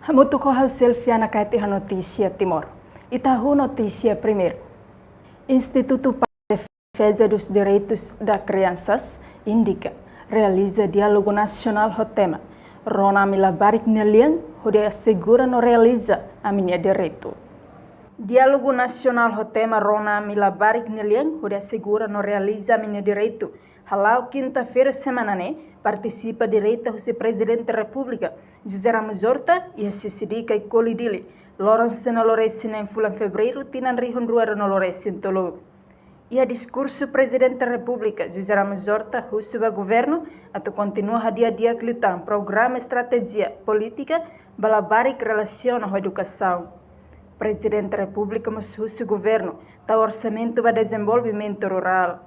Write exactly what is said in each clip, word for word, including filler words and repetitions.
Hamutuk ho ha'u Selviana, kaer tiha notísia Timor. Ita hahú notísia primeiru. Instituto para a Defesa dos Direitos da Crianças, INDICA, realiza diálogu nasionál ho tema Rona ami labarik nia lian, hodi asegura no realiza ami-nia direitu. Diálogu nasionál ho tema Rona ami labarik nia lian, hodi asegura no realiza ami-nia direitu, hala'o kinta-feira semana ne'e, partisipa direta husi Prezidente Repúblika, José Ramos Horta, iha CCD Caicoli Dili, loron sanulu-resin-neen fulan Fevereiru, tinan rihun rua ruanulu-resin-tolu. Iha diskursu, Prezidente Repúblika, José Ramos Horta, husu ba governu atu kontinua hadi'a di'ak liután programa estratéjia polítika ba labarik relasiona ho edukasaun. Prezidente Repúblika mós husu governu tau orsamentu ba dezenvolvimentu rurál.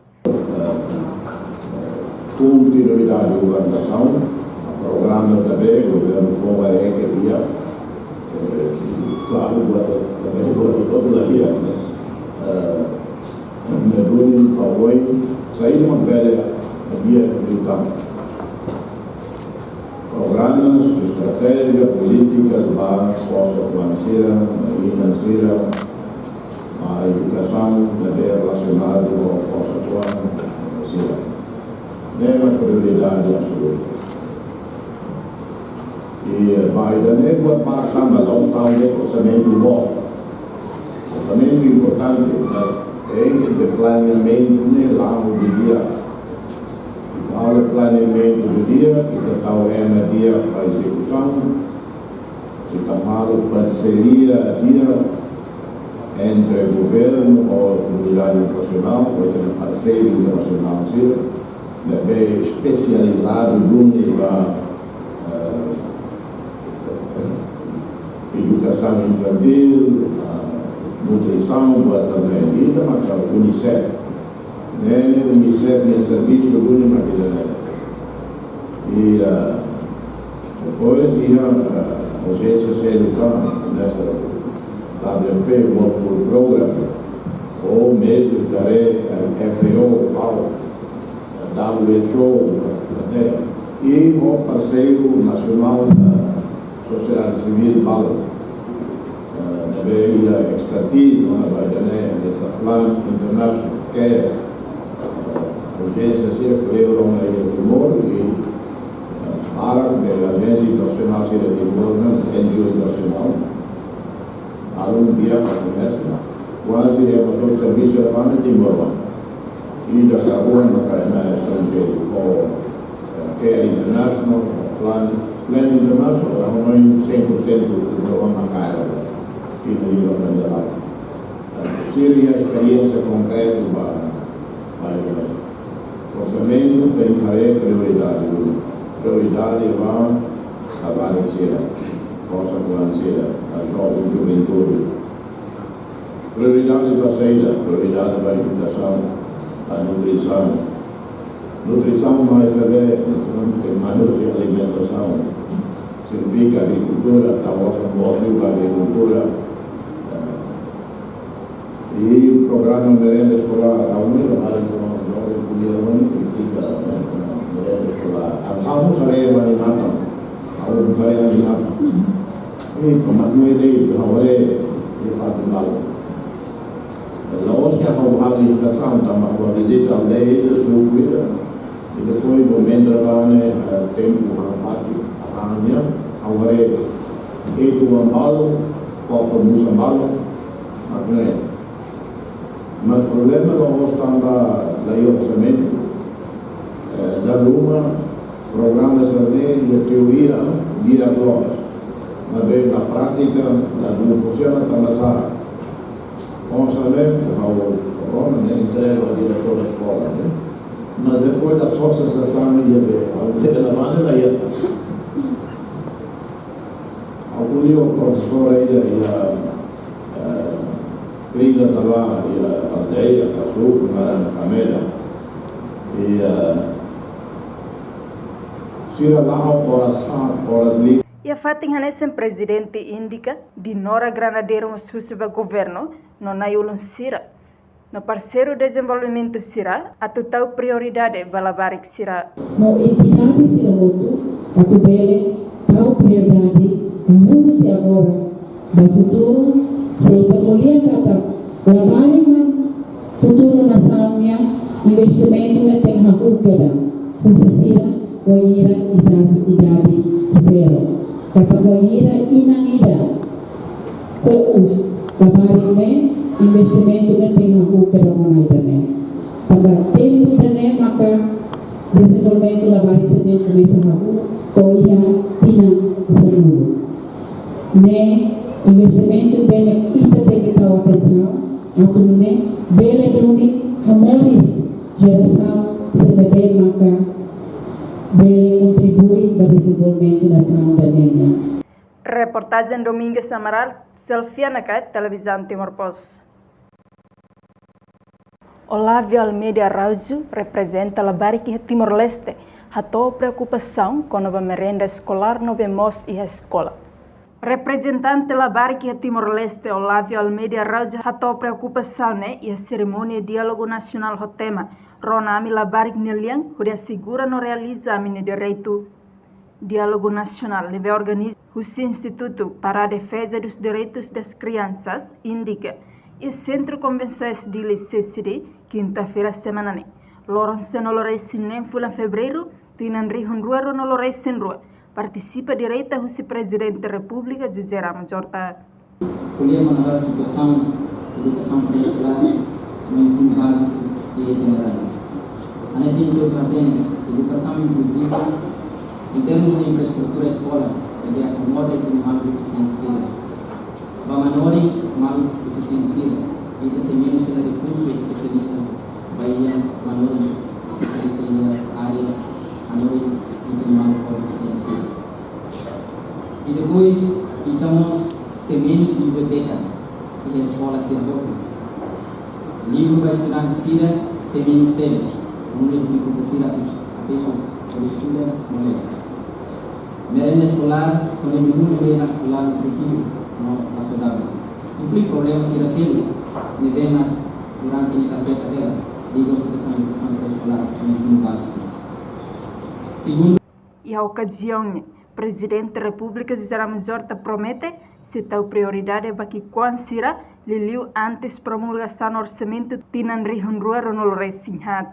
Kontinuidade governasaun, programa também, governu fó ba eke dia, eh, klaru, buat, também buat todo dia, né? Eh, Ne'e duni ba oin, saida mak bele hadi'a liután. Programas, estratéjia, polítika ba kosar-oan sira, ba inan sira, ba edukasaun, ne'ebé relasionadu ho kosar-oan sira. Ne'e mak prioridade absoluta. I, eh, ba ida-ne'e buat barak tanba la'ós tau de'it orsamentu boot. Orsamentu importante, maibé tenke planeamentu ne'e la'o didi'ak. Halo planeamentu didi'ak, ita tau ema di'ak ba ezekusaun, ita halo parseria di'ak entre governu ho komunidade internasionál, ho parseiru internasionál sira, ne'ebé espesializadu duni ba, eh, edukasaun infantíl, ah, nutrisaun, buat ne'e, ita maka UNICEF. Ne'e UNICEF nia servisu duni mak ida-ne'e. I, ah, depois iha, ah, ajénsia seluk, hanesan WFP World Food Programme, ou mezmu ita haree, eh, FAO, FAO, W H O, eh, i ho parseiru nasionál, eh, sosiedade sivíl balu. Eh, ne'ebé iha expertise, ona ba ida-ne'e, hanesan Plan International, CARE, eh, ajénsia sira kleur ona iha Timor, i, eh, barak ne'e ajénsia internasionál sira iha Timor, ne'e N G O internasionál. Alun dia aku resta, kuaze iha ba to'o servisu iha Timor-oan. Ida ka rua maka iha estranjeiru, ho, eh, CARE International, Plan, Plan International, ha'u hanoin cem por cento Timor-oan maka iha. Ida iha ba jalan. Sira iha esperiénsia konkreta ba, ba ida. Orsamentu tenke haree prioridade duni. Prioridade ba labarik sira, kosar-oan sira, ba joven, juventude. Prioridade ba saida, prioridade ba edukasaun, ba nutrisaun. Nutrisaun mais também, nutrisaun, alimentasaun. Signifika agrikultura, tau osan boot liu ba agrikultura. Eh, I programa merenda eskolár, ha'u-nia, ha'u-nia, ha'u-nia, ha'u-nia, ha'u-nia, merenda eskolár. Ha'u haree ba nia matan, ha'u haree ba nia matan. I, pamakai de'it, ha'u haree, i fatin balu. La'ós ke ha'u halo edukasaun, tanba ha'u vizita aldeia, suku ida. I depois momentu ne'ebá ne'e, eh, tempu ha'u fatin, ha'u-nia, ha'u haree, etu-oan balu, koko musan balu, mak ne'e. Mas problema la'ós tanba la iha orsamentu. Eh, dala ruma programa sira-ne'e iha teoria, di'ak loos. Maibé iha prátika, ladún funsiona tanba sá. Orsamentu, ha'u, programa ne'e entrega ba diretór eskola, ne'e. Mas depois da sosa sasana iha be, ha'u te la mane la iha. Ha'u ko'alia ho profesór ida iha, eh, Trinta tava iha aldeia, kasu, naran Kameda. I, eh, sira la'o oras ha, oras li. Iha fatin hanesan, Prezidente INDICA, Dinora Granadeiro mós husu ba governu no na'i-ulun sira, no parseiru dezenvolvimentu sira atu tau prioridade ba labarik sira. No entidade sira hotu atu bele tau prioridade ba husi Se agora, ba futuru, se ita ko'alia katak labarik mak futuru nasaun nian, investimentu ne'e tenke hahú kedas husi sira wainhira iha idade zero. Katak wainhira inan ida ko'us labarik ne'e, investimentu ne'e tenke hahú kedas ona ida-ne'e. Tanba tempu ida-ne'e maka dezenvolvimentu labarik sira-ne'e komesa hahú to'o iha tinan sanulu. Ne'e investimentu ne'ebé ita tenke tau atensaun, atu nune'e bele duni hamoris jerasaun sira ne'ebé maka bele kontribui ba dezenvolvimentu nasaun ida-ne'e nian. Reportajen Domingos Amaral, Selfiana Kait, Televizaun Timor Post. Olávio Almeida Araújo, reprezenta labarik iha Timor-Leste, hato'o preokupasaun kona-ba merenda eskolár no bee moos iha eskola. Reprezentante labarik iha Timor-Leste, Olávio Almeida Araújo, hato'o preokupasaun ne'e iha serimónia diálogu nasionál ho tema Rona Ami Labarik nia Lian, hodi asegura no realiza ami-nia direitu. Diálogu nasionál ne'ebé organiza husi Instituto para a Defesa dos Direitos das Crianças, INDICA, iha Centro Konvensoens Dili, CCD, kinta-feira semana ne'e, loron sanulu-resin-neen fulan Fevereiru, tinan rihun rua ruanulu-resin-rua, partisipa direta husi Prezidente Repúblika José Ramos Horta. Ko'alia kona-ba situasaun edukasaun pré-eskolár no ensinu báziku iha Teneré. Hanesan ita hotu hatene, edukasaun inkluziva, em termos de infraestrutura eskola, deve akomoda ita-nia maluk defisiente sira. Ba manorin maluk defisiente sira, ita sei menus hela rekursu espesialista ba iha manorin, espesialista iha área manorin, ita-nia maluk ho defisiente sira. I depois, ita mós sei menus biblioteka iha eskola sira hotu. Livru ba estudante sira sei menus tebes, nu'udar difikulta sira atu asesu ba estuda no lee. Merenda eskolár, ho nia menu ne'ebé la nutritivu no la saudavel, inklui problema sira seluk ne'ebé durante ne'e afeta hela, liga ho situasaun edukasaun pré-eskolár no ensinu báziku. Segundu, iha okaziaun ne'e, Prezidente Repúblika José Ramos Horta promete sei tau prioridade ba ki'ikoan sira, liuliu antes promulgasaun orsamentu tinan rihun rua ruanulu-resin-haat.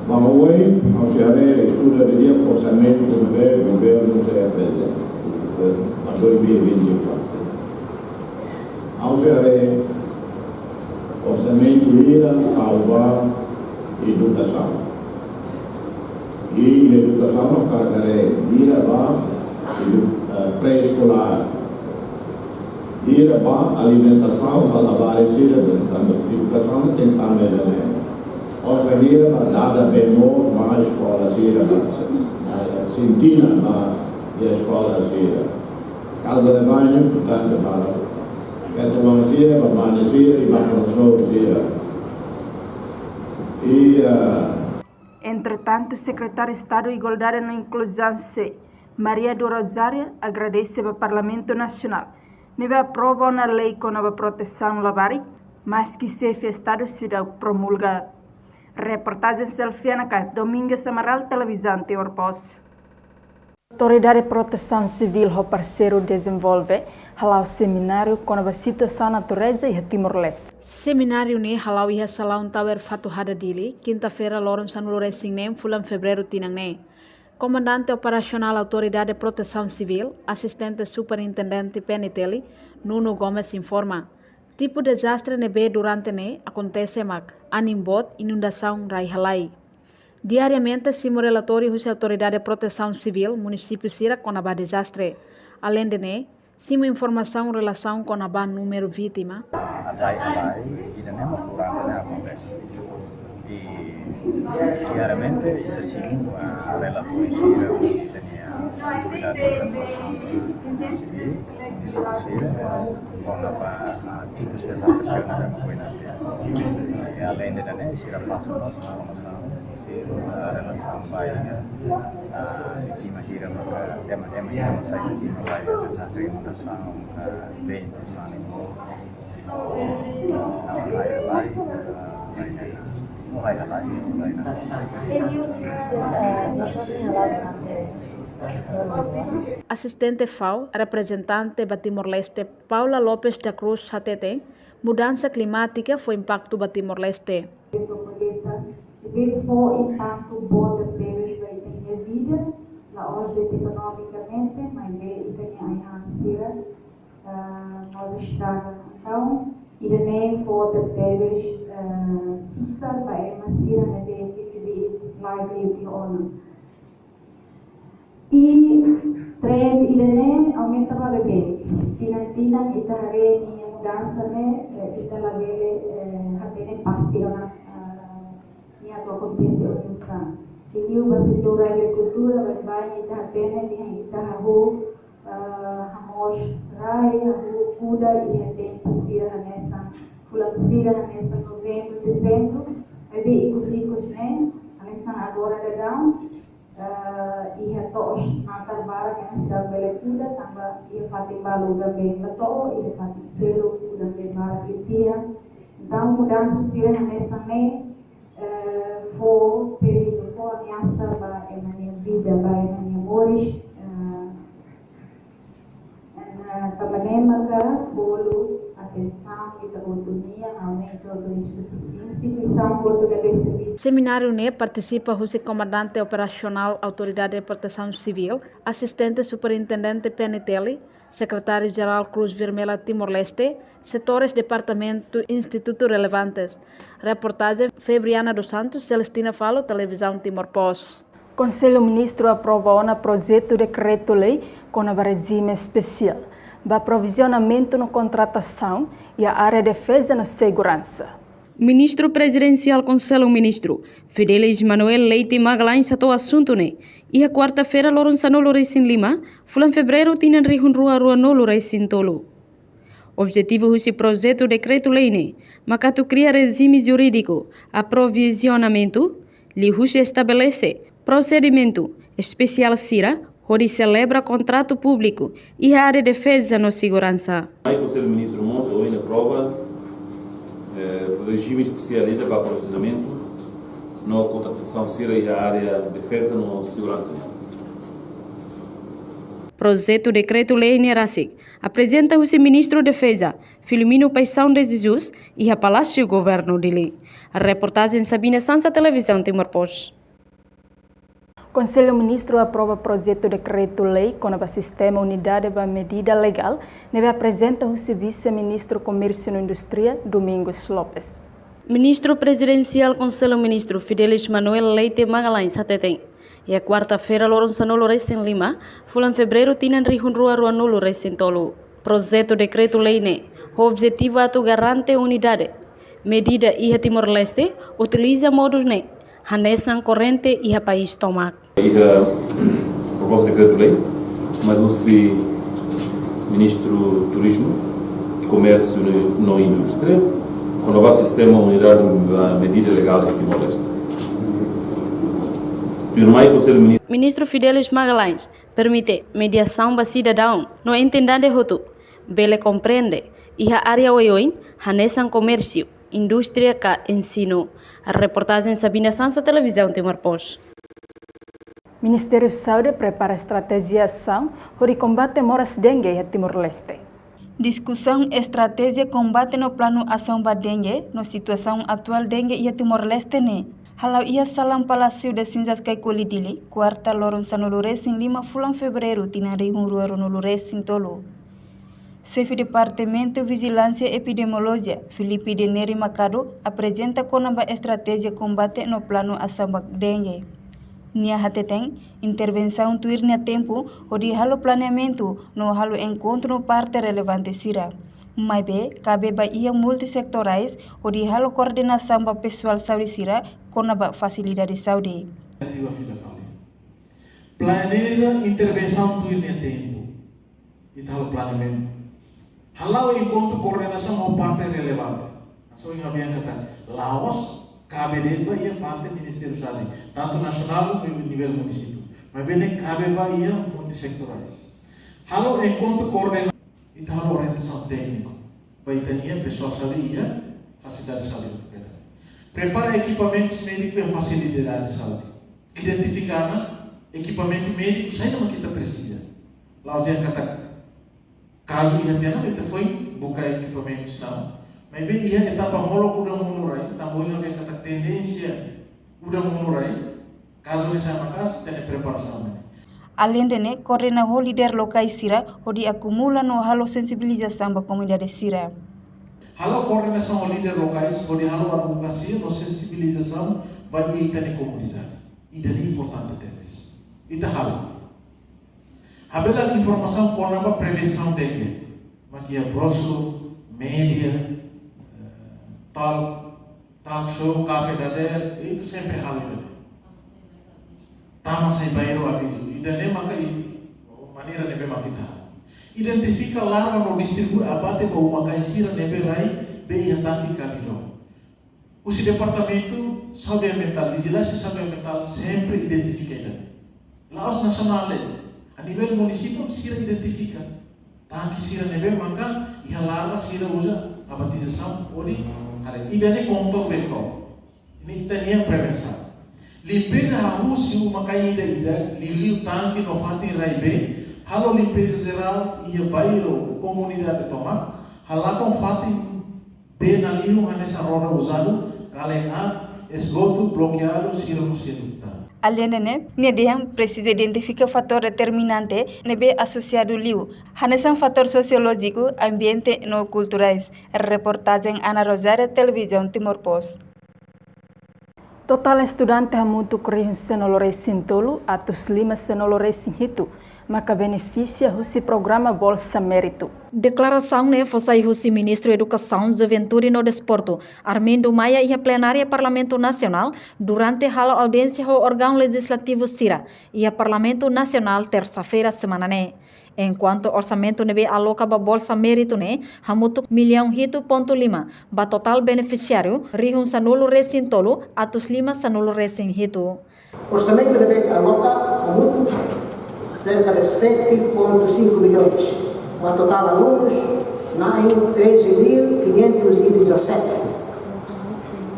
Ba oin, ha'u sei haree estuda didi'ak orsamentu ne'ebé governu sei aprezenta ba dois mil e vinte e quatro. Ha'u sei haree orsamentu hira tau ba edukasaun. I edukasaun hakarak haree hira ba edu-, eh, pré-eskolár. Hira ba alimentasaun ba labarik sira, tanba edukasaun tenke tama iha ne'e. Orsamentu hira ba dada bee moos ba eskola sira ba, eh, sintina ba iha eskola sira. Kaza de banho, portantu, ba feto-oan sira, ba mane sira, i ba profesór sira. I, ah, Entretantu, Sekretáriu Estadu Igualdade no Inkluzaun, SEI, Maria do Rosário, agradese ba Parlamentu Nasionál ne'ebé aprova ona lei kona-ba protesaun labarik, maski Xefe Estadu seidauk promulga. Reportajen Selfiana Kait, Domingos Amaral, Televizaun Timor Post. Autoridade Protesaun Sivíl ho parseiru dezenvolve hala'o semináriu kona-ba situasaun natureza iha Timor-Leste. Semináriu ne'e hala'o iha Salaun Tower Fatuhada, Dili, kinta-feira, loron sanulu-resin-neen fulan Fevereiru tinan ne'e. Komandante Operasionál Autoridade Protesaun Sivíl, Asistente Superintendente PNTL, Nuno Gomes informa, tipu dezastre ne'ebé durante ne'e akontese mak anin boot, inundasaun, rai-halai. Diariamente simu relatóriu husi Autoridade Protesaun Sivíl munisípiu sira kona-ba dezastre. Aleinde ne'e, simu informasaun relasaun kona-ba númeru vítima. Rai-halai ida-ne'e mak durante ne'e akontese. I diariamente ita simu, ah, relatóriu sira husi ita-nia Autoridade Protesaun Sivíl, munisípiu sira, kona-ba, ah, tipus dezastre sira ne'ebé mak ohin akontese. I aleinde ida-ne'e, sira pasa mós informasaun, sira, ah, relasaun ba, ah, vítima hira maka, ema, ema hira maka sai vítima ba dezastre inundasaun, ah, ventu, sani, ah, rai-halai, ah, rai-halai, rai-halai. Asistente FAO, reprezentante ba Timor-Leste, Paula Lopes da Cruz hateten, mudansa klimátika fó impaktu ba Timor-Leste. Ita fó impaktu boot tebes ba ita-nia vida, la'ós de'it ekonomikamente, maibé ita-nia ai-han sira, ah, mós estraga. Entaun, ida-ne'e fó tebes, ah, susar ba ema sira ne'ebé vive livre iha ona. I trend ida-ne'e aumenta ba beibeik. Tinan-tinan ita haree nia mudansa ne'e, eh, ita labele, eh, hatene pasti ona, ah, nia atu akontese oinsá. Liuliu ba setór agrikultura, baibain ita hatene, liuliu ita hahú, ah, hamoos rai, hahú kuda, iha tempu sira hanesan, fulan sira hanesan novembru, dezembru, maibé ikus-ikus ne'e, hanesan agora daudaun, ah, iha to'os natar barak ne'e seidauk bele kuda, tanba iha fatin balu udan-been la to'o, iha fatin seluk udan-been barak liu tiha. Entaun, mudansa sira hanesan ne'e, eh, fó perigu, fó ameasa ba ema nia vida, ba ema nia moris, eh, eh, tanba ne'e maka bolu atensaun ita hotu nian, aumenta ba instituisaun hotu ne'ebé servisu. Semináriu ne'e partisipa husi Komandante Operasionál Autoridade Protesaun Sivíl, Asistente Superintendente PNTL, Sekretáriu Jerál Cruz Vermelha Timor-Leste, setores, departamentu, institutu relevantes. Reportajen Febriana dos Santos, Celestina Falo, Televizaun Timor Post. Konsellu Ministru aprova ona projetu dekretu-lei kona-ba rejime espesiál ba aprovizionamentu no kontratasaun iha área defeza no seguransa. Ministru Prezidensiál Konsellu Ministru, Fidelis Manuel Leite Magalhães, hato'o asuntu ne'e iha kuarta-feira, loron sanulu-resin-lima, fulan Fevereiru, tinan rihun rua ruanulu-resin-tolu. Objetivu husi projetu dekretu-lei ne'e maka atu kria rejime jurídiku aprovizionamentu, liuhusi estabelese prosedimentu espesiál sira hodi selebra kontratu públiku iha área defeza no seguransa. Mai Konsellu Ministru mós ohin aprova, eh, rejime espesiál ida ba aprovizionamentu no kontratasaun sira iha área defeza no seguransa. Projetu dekretu-lei ne'e rasik aprezenta husi Ministru Defeza, Filomeno Paixão de Jesus, iha Palásiu Governu Dili. Reportajen Sabina Sansa, Televizaun Timor Post. Konsellu Ministru aprova projetu dekretu-lei kona-ba sistema unidade ba medida legál, ne'ebé aprezenta husi Vise-Ministru Komérsiu no Indústria, Domingos Lopes. Ministru Prezidensiál Konsellu Ministru, Fidelis Manuel Leite Magalhães, hateten, iha kuarta-feira, loron sanulu-resin-lima, fulan Fevereiru, tinan rihun rua ruanulu-resin-tolu, projetu dekretu-lei ne'e ho objetivu atu garante unidade medida iha Timor-Leste, utiliza modus ne'e hanesan korrente iha país tomak. Iha proposta dekretu-lei mai husi Ministru Turizmu, Komérsiu no, no Indústria, kona-ba sistema unidade ba medida legál iha Timor-Leste. Tuirmai Konsellu Ministru, Ministru Fidelis Magalhães permite mediasaun ba sidadaun no entidade hotu bele komprende iha área oioin hanesan komérsiu, indústria ka ensinu. Reportajen Sabina Sansa, Televizaun Timor Post. Ministériu Saúde prepara estratéjia asaun hodi kombate moras dengue iha Timor-Leste. Diskusaun estratéjia kombate no planu asaun ba dengue no situasaun atuál dengue iha Timor-Leste ne'e hala'o iha salan Palásiu das Cinzas Caicoli Dili, kuarta, loron sanulu-resin-lima fulan Fevereiru, tinan rihun rua ruanulu-resin-tolu. Xefe Departamentu Vijilánsia Epidemiolojia, Filipe Deneri Machado, aprezenta kona-ba estratéjia kombate no planu asaun ba dengue. Nia hateten, intervensaun tuir nia tempu hodi halo planeamentu no halo enkontru no parte relevante sira. Maibé, kabe ba iha multisetorais hodi halo koordenasaun ba pesoál saúde sira kona-ba fasilidade saúde. Planeja intervensaun tuir nia tempu. Ita halo planeamentu. Hala'o enkontru koordenasaun ho parte relevante. Hanesan ohin ha'u dehan katak, la'ós kabe de'it ba iha parte Ministériu Saúde, tantu nasionál no nivel munisípiu. Maibé ne'e kabe ba iha multisetorais. Halo enkontru koordenasaun, ita halo orientasaun tékniku ba ita-nia pesoál saúde iha fasilidade saúde. Prepara ekipamentus médiku iha fasilidade saúde. Identifika ona Ekipamentu médiku saida mak ita presiza. La'ós dehan katak kazu iha tiha ona ita foin buka ekipamentu, não. Maibé iha etapa molok udan monu rai, tanba ohin ha'u dehan katak tendénsia udan monu rai, kazu ne'e sai maka'as, ita-nia preparasaun ne'e. Aleinde ne'e, koordena ho líder lokais sira hodi akumula no halo sensibilizasaun ba komunidade sira. Halo koordenasaun ho líder lokais hodi halo advokasia no sensibilizasaun ba ita-nia komunidade. Ida-ne'e importante tebes. Ita halo. Habelar informasaun kona-ba prevensaun dengue. Mak iha broxu, média, eh, talk, talk show, kafé dadeer, ita sempre halo ida-ne'e. Tama sai bairru avizu. Ida-ne'e maka i-, maneira ne'ebé mak ita identifika larva no distribui abate ba uma-kain sira ne'ebé rai be iha tanke kabilon. Husi Departamentu Saúde Ambientál, Vijilánsia Saúde Ambientál sempre identifika ida-ne'e. La'ós nasionál de'it, a nivel munisípiu sira identifika tanke sira ne'ebé maka iha larva sira uza abatizasaun hodi haree. Ida-ne'e kontrolu vetor. Ne'e ita-nia prevensaun. Limpeza hahú husi uma-kain ida-ida, liuliu tanke no fatin rai bee, halo limpeza jerál iha bairru, komunidade tomak, halakon fatin bee nalihun hanesan roda uzadu, kalen aat, esgotu blokeadu, sira no sira tan. Aleinde ne'e, nia dehan presiza identifika fatór determinante ne'ebé asosiadu liu, hanesan fatór sosiolójiku, ambiente no kulturais. Reportajen Ana Rosária, Televizaun Timor Post. Totál estudante hamutuk rihun sanulu resin tolu atus lima sanulu resin hitu maka benefisia husi programa Bolsa Méritu. Deklarasaun ne'e fó sai husi Ministru Edukasaun, Juventude no Desportu, Armindo Maia, iha plenária Parlamentu Nasionál, durante halo audiénsia ho órgaun lejizlativu sira iha Parlamentu Nasionál, tersa-feira semana ne'e. Enkuantu orsamentu ne'ebé aloka ba Bolsa Méritu ne'e hamutuk millaun hitu pontu lima, ba totál benefisiáriu rihun sanulu resin tolu atus lima sanulu resin hitu. Orsamentu ne'ebé aloka hamutuk cerca de sete ponto cinco milhões, ba totál alunus na'in treze mil quinhentos e dezassete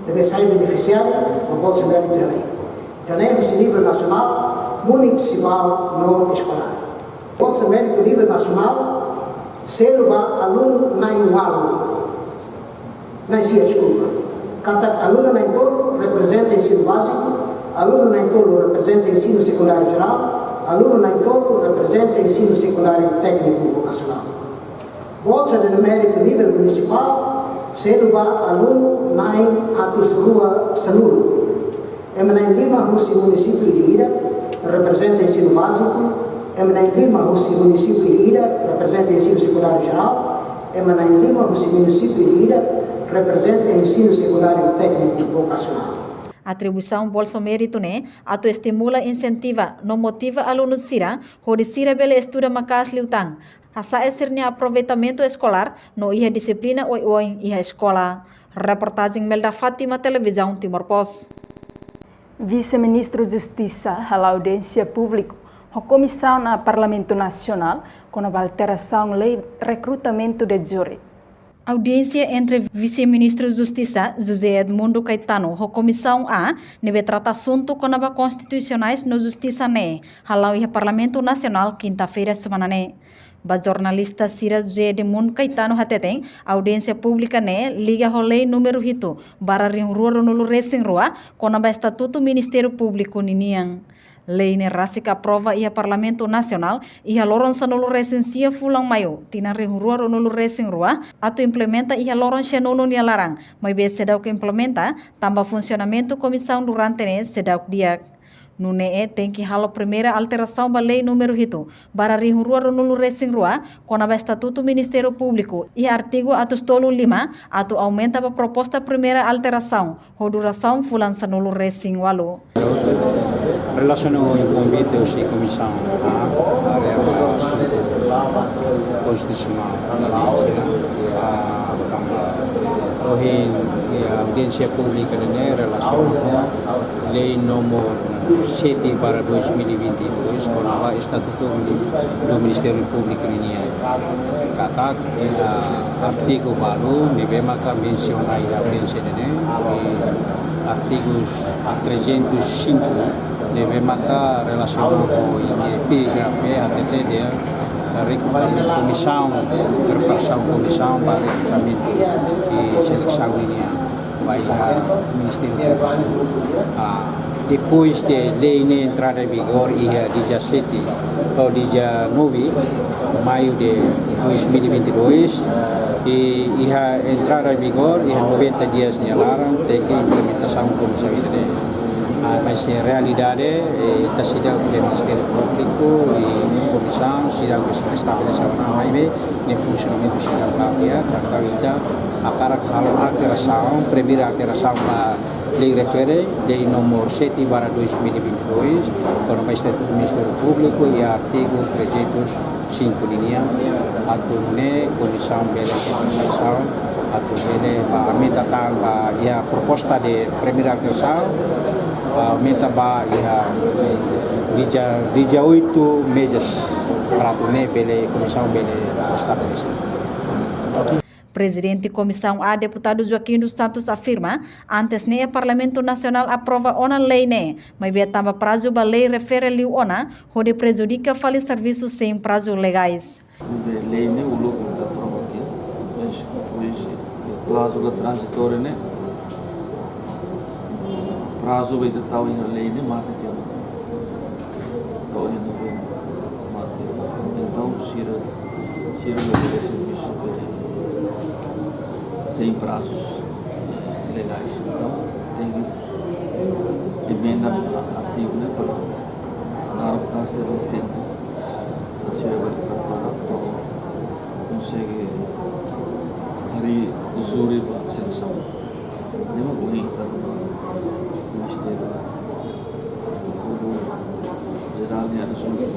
ne'ebé sai benefisiáriu ba Bolsa Méritu ne'e. Ida-ne'e husi nivel nasionál, munisipál no eskolár. Bolsa Méritu nivel nasionál selu ba alunu na'in ualu, na'in sia, deskulpa. Katak alunu na'in tolu reprezenta ensinu báziku, alunu na'in tolu reprezenta ensinu sekundáriu jerál, alunu na'in tolu reprezenta ensinu sekundáriu tékniku vokasionál. Bolsa de Méritu nivel munisipál selu ba alunu na'in atus rua sanulu. Ema na'in lima husi munisípiu ida-idak reprezenta ensinu báziku, ema na'in lima husi munisípiu ida-idak reprezenta ensinu sekundáriu jerál, ema na'in lima husi munisípiu ida-idak reprezenta ensinu sekundáriu tékniku vokasionál. Atribuisaun Bolsa Méritu ne'e atu estimula, insentiva no motiva alunu sira hodi sira bele estuda maka'as liután, hasa'e sira-nia aproveitamentu eskolár no iha dixiplina oioin iha eskola. Reportajen Melda Fátima, Televizaun Timor Post. Vise-Ministru Justisa hala'o audiénsia públiku ho Komisaun A Parlamentu Nasionál kona-ba alterasaun lei rekrutamentu de júri. Audiénsia entre Vise-Ministru Justisa, José Edmundo Caetano, ho Komisaun A, ne'ebé trata asuntu kona-ba konstitusionais no justisa ne'e, hala'o iha Parlamentu Nasionál, kinta-feira semana ne'e. Ba jornalista sira, José Edmundo Caetano hateten, audiénsia públika ne'e liga ho lei númeru hitu barra rihun rua ruanulu resin rua, kona-ba Estatutu Ministériu Públiku ninian. Lei ne'e rasik aprova iha Parlamentu Nasionál iha loron sanulu resin sia fulan Maiu, tinan rihun rua ruanulu resin rua, atu implementa iha loron sanulu nia laran, maibé seidauk implementa, tanba funsionamentu komisaun durante ne'e seidauk di'ak. Nune'e tenke halo primeira alterasaun ba lei númeru hitu barra rihun rua ruanulu resin rua, kona-ba Estatutu Ministériu Públiku, iha artigu atus tolu lima, atu aumenta ba proposta primeira alterasaun, ho durasaun fulan sanulu resin ualu. Relasiona ho konvite husi Komisaun A, área ba asuntu konstitusionál, audiénsia, ah, ohin, iha audiénsia públika ne'e relasiona ho lei númeru sete barra dois mil e vinte e dois, kona-ba Estatutu do Ministériu Públiku ninian. Katak, eh, artigu balu ne'ebé maka mensiona iha audiénsia ne'e, eh, artigu trezentos e cinco, Ne'ebé maka relasiona ho epígrafe, hatete dehan rekrutamentu komisaun, preparasaun komisaun ba rekrutamentu i selesaun nian ba iha Ministériu Públiku. Ah, depois de lei ne'e entrada em vigor iha dia dezassete ou dia nove Maio de dois mil e vinte e dois, i iha entrada em vigor iha noventa dias nia laran tenke implementasaun komisaun ida-ne'e. Ah, mas iha realidade, eh, ita seidauk, Ministériu Públiku i komisaun seidauk estabelese ona, maibé ne'e funsionamentu seidauk la'o di'ak, tantu ita hakarak halo alterasaun, primeira alterasaun ba lei refere, lei númeru sete barra dois mil e vinte e dois, kona-ba Estatutu Ministériu Públiku, iha artigu trezentos e cinco ninian, atu nune'e komisaun bele selesaun, atu bele ba aumenta tan ba iha proposta de primeira alterasaun, ba aumenta ba iha dezaoito meses, para atu nune'e bele komisaun bele estabelese. Prezidente Komisaun A, Deputadu Joaquim dos Santos, afirma, antes ne'e Parlamentu Nasionál aprova ona lei ne'e, maibé tanba prazu ba lei refere liu ona, hodi prejudika fali servisu sein prazu legais. Ne'ebé lei ne'e uluk ita aprova tiha, mas depois, eh, kláuzula tranzitória ne'e, prazu ba ita tau iha lei ne'e mate tiha. Tau iha novembru, mate. Entaun, sira, sira la bele servisu, eh, sein prazus, eh, legais. Entaun, tenke emenda artigu ne'e para naruk tan sira tempu, sira bele prepara, atu konsege harii júri ba selesaun. Ne'e mak ohin ita rona Ministériu Públiku Jerál nia resumen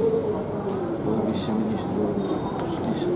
ba Vise-Ministru Justisa.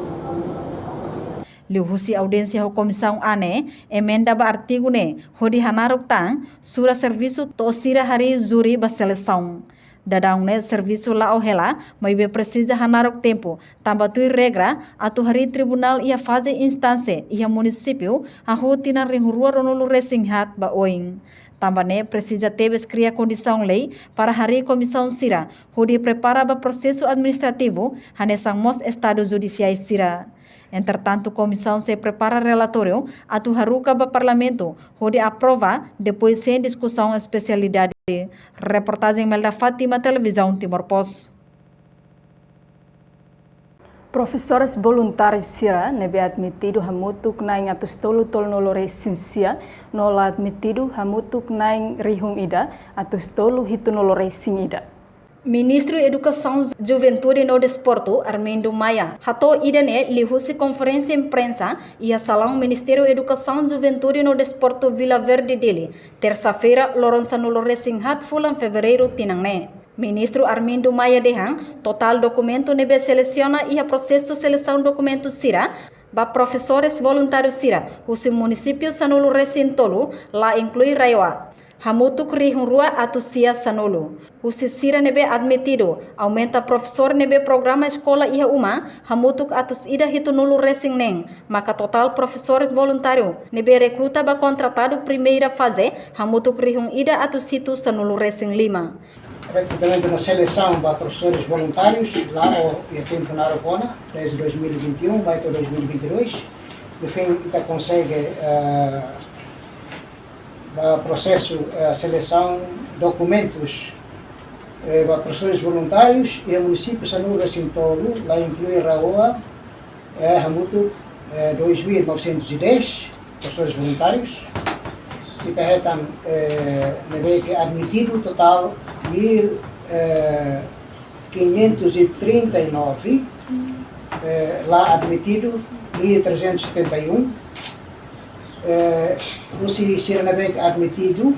Liuhusi audiénsia ho Komisaun A ne'e, emenda ba artigu ne'e, hodi hanaruk tan, sura servisu to'o sira harii júri ba selesaun. Daudaun ne'e servisu la'o hela, maibé presiza hanaruk tempu, tanba tuir regra, atu harii tribunál iha faze instánsia iha munisípiu, hahú tinan rihun rua ruanulu resin haat ba oin. Tanba ne'e presiza tebes kria kondisaun lei para harii komisaun sira, hodi prepara ba prosesu administrativu, hanesan mós estadu judisiais sira. Entretantu, komisaun sei prepara relatóriu atu haruka ba Parlamentu, hodi aprova, depois sein diskusaun espesialidade. Reportajen Melda Fátima, Televizaun Timor Post. Profesores voluntáriu sira ne'ebé admitidu hamutuk na'in atus tolu tolunulu resin sia, no la admitidu hamutuk na'in rihun ida atus tolu hitunulu resin ida. Ministru Edukasaun, Juventude no Desportu, Armindo Maia, hato'o ida-ne'e liuhusi konferénsia imprensa iha salaun Ministériu Edukasaun, Juventude no Desportu, Vila Verde, Dili, tersa-feira, loron sanulu resin haat fulan Fevereiru tinan ne'e. Ministru Armindo Maia dehan, totál dokumentu ne'ebé selesiona iha prosesu selesaun dokumentu sira ba profesores voluntáriu sira husi munisípiu sanulu resin tolu, la inklui RAEOA, hamutuk rihun rua atus sia sanulu. Husi sira ne'ebé admitidu, aumenta profesór ne'ebé programa eskola iha uma, hamutuk atus ida hitunulu resin neen, maka totál profesores voluntáriu ne'ebé rekruta ba kontratadu primeira faze, hamutuk rihun ida atus hitu sanulu resin lima. Rekrutamentu no selesaun ba profesores voluntárius la'o iha tempu naruk ona, desde dois mil e vinte e um mai to'o dois mil e vinte e dois. No fim, ita konsege, eh, ba prosesu, eh, selesaun dokumentus, eh, ba profesores voluntárius iha munisípiu sanulu resin tolu, la inklui RAEOA, eh, hamutuk, eh, dois mil novecentos e dez profesores voluntárius. Ita hetan, eh, ne'ebé ke admitidu totál mil, eh, quinhentos e trinta e nove, eh, la admitidu mil trezentos e setenta e um. Eh, husi sira ne'ebé ke admitidu,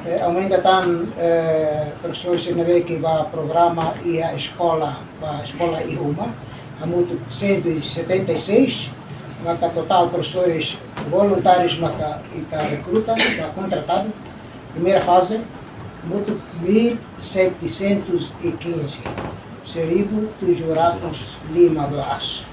eh, aumenta tan, eh, profesores ne'ebé ke ba programa iha eskola, ba eskola iha uma, hamutuk cento e setenta e seis, maka totál profesores voluntárius maka ita rekruta, ba kontratadu, primeira faze, hamutuk mil setecentos e quinze, seribu tujuh ratus lima belas.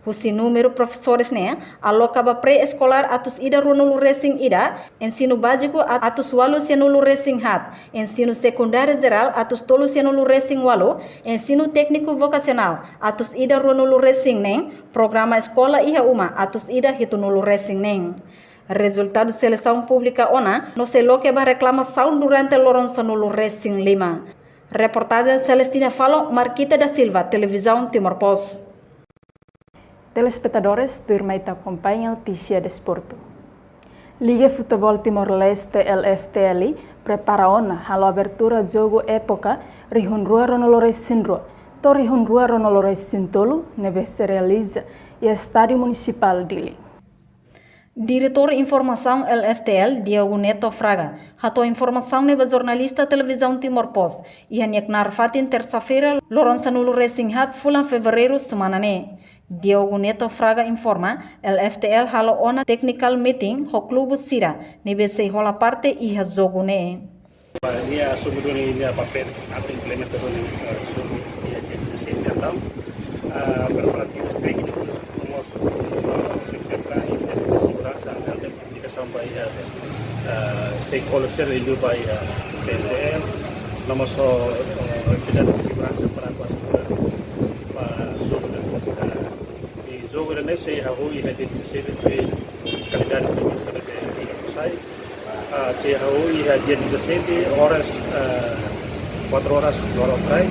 Husi númeru profesores ne'e, aloka ba pré-eskolár atus ida ruanulu resin ida, ensinu báziku a-, atus ualu sianulu resin haat, ensinu sekundáriu jerál atus tolu sianulu resin ualu, ensinu tékniku vokasionál atus ida ruanulu resin neen, programa eskola iha uma atus ida hitunulu resin neen. Rezultadu selesaun públika ona no sei loke ba reklamasaun durante loron sanulu resin lima. Reportajen Celestina Falo, Marquita da Silva, Televizaun Timor Post. Telespetadores, tuirmai ita akompaña notísia desportu. Liga Futeból Timor-Leste, L F T L, prepara ona halo abertura jogu époka rihun rua ruanulu resin rua to'o rihun rua ruanulu resin tolu ne'ebé sei realiza iha Estádiu Munisipál Dili. Diretór Informasaun L F T L, Diogo Neto Fraga, hato'o informasaun ne'e ba jornalista Televizaun Timor Post iha nia knaar fatin, tersa-feira, loron sanulu resin haat fulan Fevereiru semana ne'e. Diogo Neto Fraga informa, L F T L halo ona technical meeting ho klube sira ne'ebé sei hola parte iha jogu ne'e. Nia asume duni nia papél atu implementa duni, eh, jogu iha dia dezassete. Entaun, eh, preparativus téknikus, no mós, eh, sei sempre iha seguransa, entaun, komunikasaun ba iha, eh, stakeholders sira liuliu ba iha P N T L, no mós, eh, entidade seguransa para asegura ba jogu ne'e. Eh, i jogu ne'e sei hahú iha dia dezassete, tuir kalendáriu prevista ne'ebé iha sai. Ah, sei hahú iha dia dezassete, oras, ah, kuatru oras loron rai.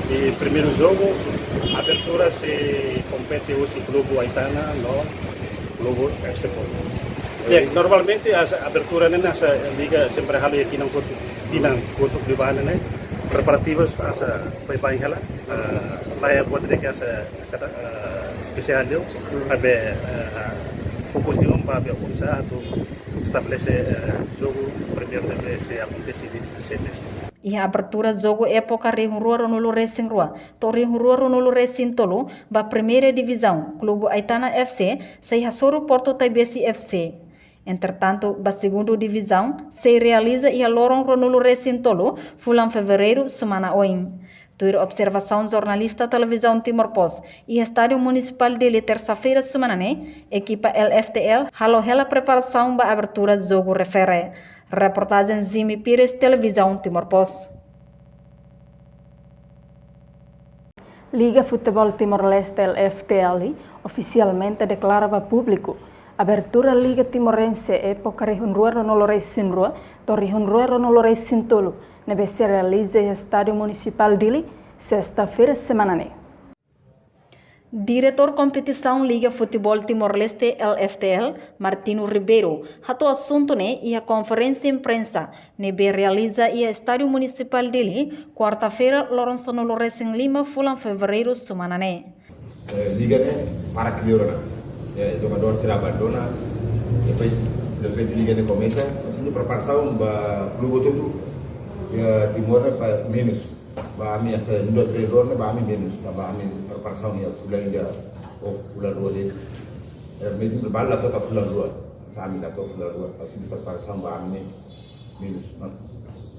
I primeiru jogu, abertura sei kompete husi klube Aitana no klube F C Porto. Ya, normalmente hanesan abertura ne'e hanesan liga sempre halo iha tinan kotuk, tinan kotuk liubá ne'e. Preparativus hanesan baibain hela. Ah, la iha buat ida ke hanesan, hanesan, ah, espesiál liu. Maibé, ah, fokus liu ba be organiza atu estabelese, eh, jogu primeiru ne'ebé sei akontese dia dezassete. Iha abertura jogu époka rihun rua ruanulu resin rua to'o rihun rua ruanulu resin tolu ba Primeira Divizaun, klube Aitana F C sei hasoru Porto Taibesi F C. Entretantu, ba Segundu Divizaun sei realiza iha loron ruanulu resin tolu fulan Fevereiru semana oin. Tuir observasaun jornalista Televizaun Timor Post, iha Estádiu Munisipál Dili, tersa-feira semana ne'e, ekipa L F T L halo hela preparasaun ba abertura jogu refere. Reportajen Jimmy Pires, Televizaun Timor Post. Liga Futeból Timor-Leste, L F T L, ofisialmente deklara ba públiku abertura Liga Timorense époka rihun rua ruanulu resin rua to'o rihun rua ruanulu resin tolu ne'ebé sei realiza iha Estádiu Munisipál Dili, sesta-feira semana ne'e. Diretór Kompetisaun Liga Futeból Timor-Leste, L F T L, Martinho Ribeiro, hato'o asuntu ne'e iha konferénsia imprensa ne'ebé realiza iha Estádiu Munisipál Dili, kuarta-feira, loron sanulu resin lima fulan Fevereiru semana ne'e. Eh, liga ne'e para kleur ona. Eh, jogadór sira abandona. Depois, depois liga ne'e komesa. Maibé preparasaun ba klube hotu-hotu, eh, Timor ne'e ba menus. Ba ami hanesan nu'udar treinadór ne'e ba ami menus. Ba ami preparasaun iha fulan ida ou fulan rua de'it. Eh, mezmu balu la to'o fulan rua. Hanesan ami la to'o fulan rua. Maibé preparasaun ba ami ne'e menus.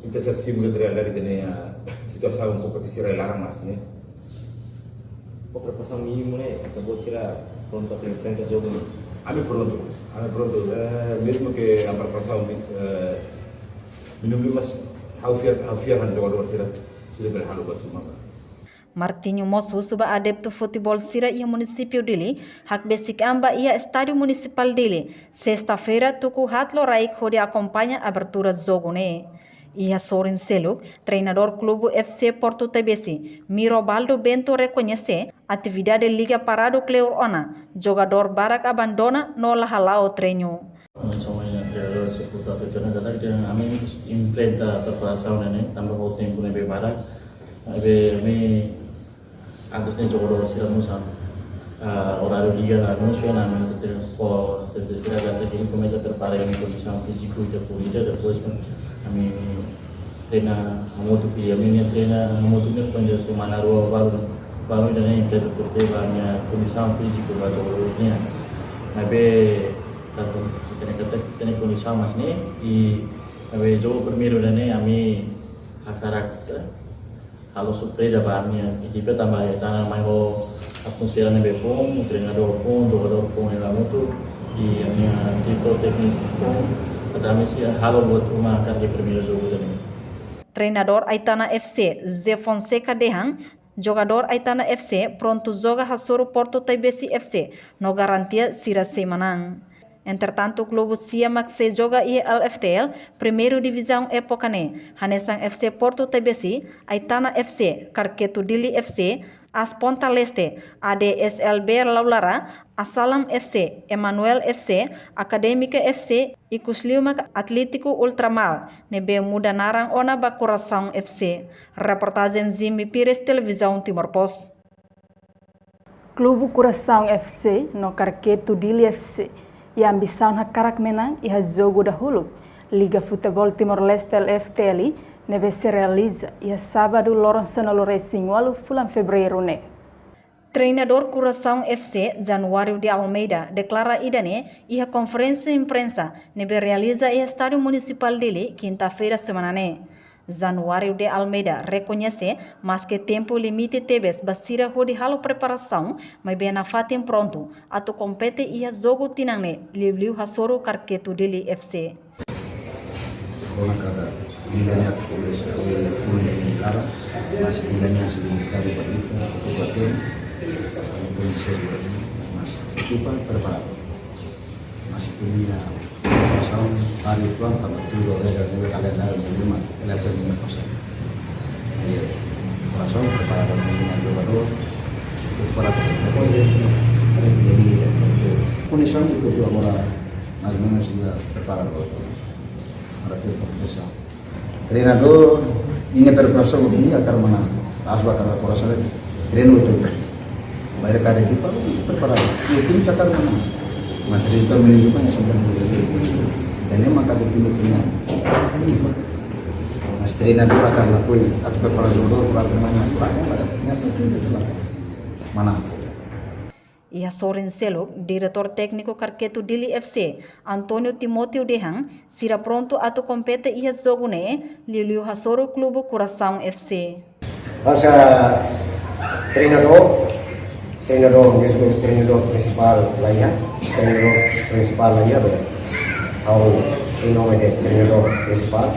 Ita sei simu realidade ida-ne'e, ah, situasaun kompetisi rai-laran mós ne'e. Ba preparasaun mínimu ne'e, ita-boot sira prontu atu enfrenta jogu ne'e? Ami prontu, ami prontu. Eh, mezmu ke preparasaun, eh, mínimu, mas ha'u fiar, ha'u fiar hanesan jogadór sira, sira bele halo buat ruma. Martinho mós husu ba adeptu futeból sira iha munisípiu Dili hakbesik an ba iha Estádiu Munisipál Dili, sesta-feira, tuku haat loraik hodi akompaña abertura jogu ne'e. Iha sorin seluk, treinadór klube F C Porto Taibesi, Mirobaldo Bento, rekoñese atividade liga paradu kleur ona, jogadór barak abandona no la hala'o treinu. Ami semua treinadór, seputar treinadór, katak ami enfrenta preparasaun ne'e tanba ho tempu ne'ebé barak. Ne'ebé ami antes ne'e jogadór sira mós, ah, oráriu liga la anunsia, ami tenke fó, tenke sira katak komesa prepara ami kondisaun fíziku ita-boot ida, depois ami treina hamutuk, ami treina hamutuk ne'e kuandu semana rua balu, balu ida-ne'e ita porte ba ami-nia kondisaun fíziku ba jogadór nian. Maibé, tanba ita-nia katak, ita-nia kondisaun mós ne'e, i maibé jogu primeiru ida-ne'e ami hakarak, eh, halo surpreza ba ami-nia ekipa tanba ita-nia mai ho Atmosfera ne'ebé foun, treinadór foun, jogadór foun ne'e la mutu, i ami-nia diretór tékniku foun, para ami sei halo buat ruma karik primeiru jogu ida-ne'e. Treinadór Aitana F C, José Fonseca dehan, jogadór Aitana F C prontu joga hasoru Porto Taibesi F C no garantia sira sei manán. Entretantu, klube sia mak sei joga iha L F T L, Primeira Divizaun époka ne'e, hanesan F C Porto Taibesi, Aitana F C, Karketu Dili F C, As Ponta Leste, A D S L B Laulara, Asalam F C, Emanuel F C, Akadémika F C, ikus liu mak Atlétiku Ultramar, ne'ebé muda naran ona ba Kurasaun F C. Reportajen Jimmy Pires, Televizaun Timor Post. Klube Kurasaun F C no Karketu Dili F C iha ambisaun hakarak manán iha jogu dahuluk Liga Futeból Timor-Leste, L F T L, ne'ebé sei realiza iha sábadu loron sanulu-resin-ualu fulan Fevereiru ne'e. Treinadór Kurasaun F C, Januário de Almeida, deklara ida-ne'e iha konferénsia imprensa ne'ebé realiza iha Estádiu Munisipál Dili, kinta-feira semana ne'e. Januário de Almeida rekoñese, maske tempu limite tebes ba sira hodi halo preparasaun, maibé nafatin prontu atu kompete iha jogu tinan ne'e, liuliu hasoru Karketu Dili F C. Ona kada liga ne'e atu komesa, eh, funu ne'e lara, mas liga ne'e sei limitadu ba ita, atu ba tem, atu komesa ba ita, mas ekipa preparadu. Mas ita-nia preparasaun hari itu tanba tuir regra ne'e kalendáriu ne'e mak ela termina fase. Jadi, preparasaun, preparadu ba jogadór, preparadu ba jogadór. Jadi, kondisaun itu agora mais ou menus já preparadu. Para ter kompetisaun. Treinadór, nia preparasaun, nia hakarak manán. As ba hakarak preparasaun, treinu hotu. Bainhira kada ekipa, prepara. Nia tim hakarak manán. Mas treinadór menentukan semua. Dan memang kada tim punya. Ini, Pak. Mas treinadór hakarak lakohi, atu prepara jogadór, para treinu, para, para, nia tim itu, Pak. Manán. Iha sorin seluk, diretór tékniku Karketu Dili F C, António Timóteo dehan, sira prontu atu kompete iha jogu ne'e, liuliu hasoru klube Kurasaun F C. Basa treinadór, treinadór, mesmu treinadór prinsipál la iha, treinadór prinsipál la iha, bele. Ha'u ino de treinadór prinsipál,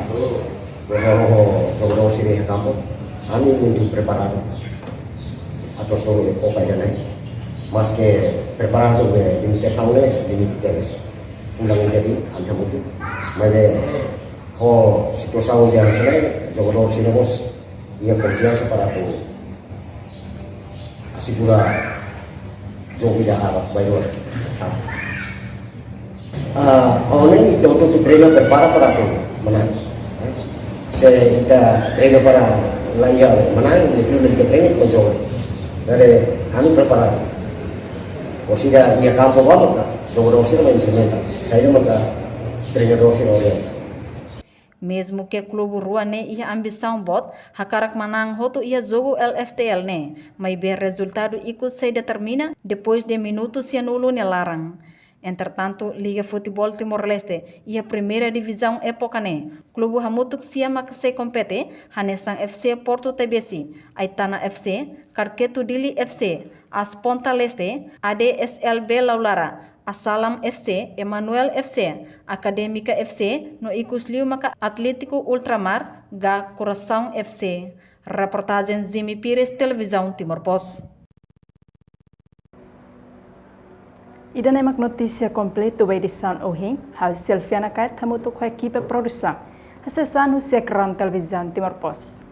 bele ho jogadór sira iha kampu, ami muitu preparadu. Atu hasoru Copa ida-ne'e. Maske preparadu be limitasaun ne'e, limite tebes. Fulan ida de'it, anta mutu. Maibé ho situasaun ida hanesan ne'e, jogadór sira mós iha konfiansa para atu asegura jogu ida ba oin. Sa. Ah, ohin ita hotu-hotu treinu prepara para atu manán. Se ita treinu para la iha manán, ita treinu para jogu. Jadi, ami prepara. Orsida iha kampu ba maka, jogadór sira mai implementa. Saida maka treinadór sira orienta. Mesmu ke klube rua ne'e iha ambisaun boot, hakarak manán hotu iha jogu L F T L ne'e, maibé rezultadu ikus sei determina depois de minutu sianulu nia laran. Entretantu, Liga Futeból Timor-Leste iha Primeira Divizaun époka ne'e, klube hamutuk sia mak sei kompete, hanesan F C Porto Taibesi, Aitana F C, Karketu Dili F C, As Ponta Leste, A D S L B Laulara, Asalam F C, Emanuel F C, Akadémika F C, no ikus liu maka Atlétiku Ultramar, ka Kurasaun F C. Reportajen Jimmy Pires, Televizaun Timor Post. Ida-ne'e mak notísia kompletu ba edisaun ohin, ha'u Selfiana Kait hamutuk ho ekipa produsaun. Hasees an husi ekrán Televizaun Timor Post.